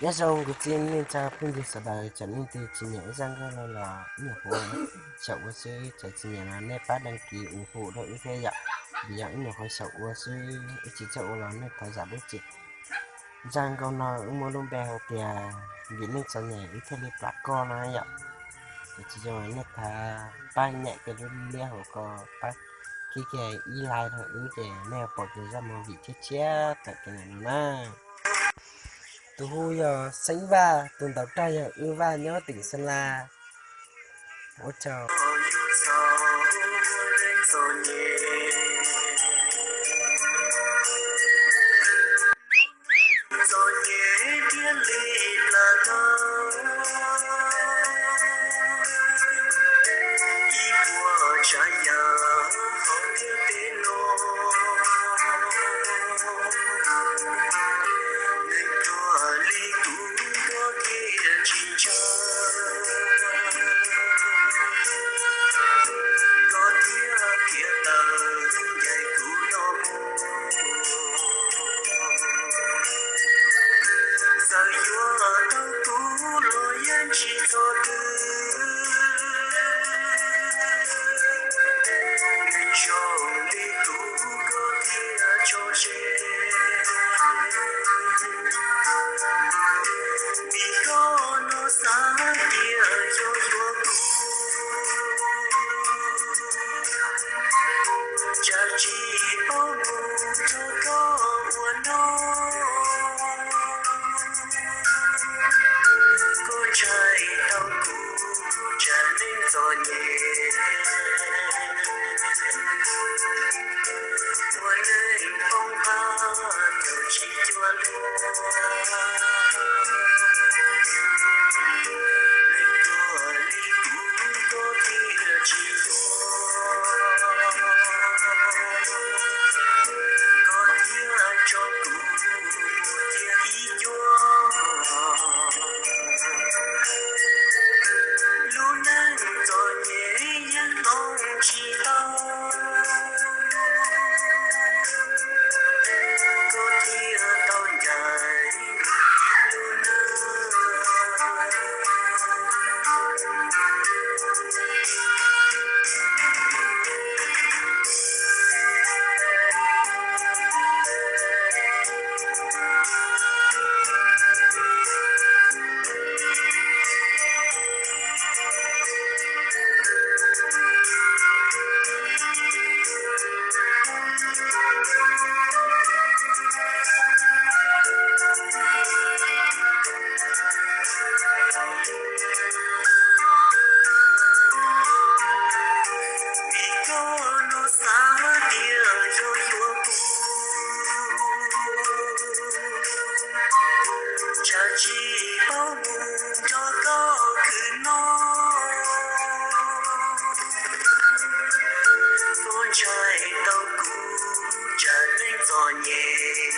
Nyob zoo kuv txiv neej tsa phooj ywg sawv daws, txawm leej twg tsis nyiam ib zaj nkauj no los ib nyuag qhuav xyaum ua xwb, txawm tsis nyiam los nej pab đăng ký ủng hộ rau wb thiab yom, vim yog ib nyuag qhuav xyaum ua xwb, wb tsis txawj ua los nej thov zam lub txim. Zaj nkauj no wb muab lub npe hais tias vim neej txom nyem wb thiaj li plam koj no yom. Ces tsis zoo nej thov pab nyem kiag lub liab hauv ko, pab kib kiag ib like rau wb ces nej yuav pom kiag zaj movie tshiab tshiab tawm kiag ntawm no na. Tus hu yog Xeeb Vaj, tus ntaus rag yog Wb Vaj nyob tỉnh Sơn La. Ua tsaug. Txawm yuav tau kuv los yeej tsis txog twg, nws zoo li tus koj thiaj tso tseg. Vim koj no xav tias yog yuav kuv, tsam tsis paub mus nrog koj ua noj. Koj ntshai tau kuv tsam neej txom nyem, ua neej poob qab caum tsis cuag luag. Neeg tuag li kuv koj thiaj tsis yuav, koj thiaj tso kuv mus tiag ib cuab. Lub neej txom nyem yeej hloov tsis tau, koj thiaj tau ncaim lub neej. Vim koj no xav tias yog yuav kuv, tsam tsis paub mus nrog koj khwv noj. Koj ntshai tau kuv tsam neej txom nyem,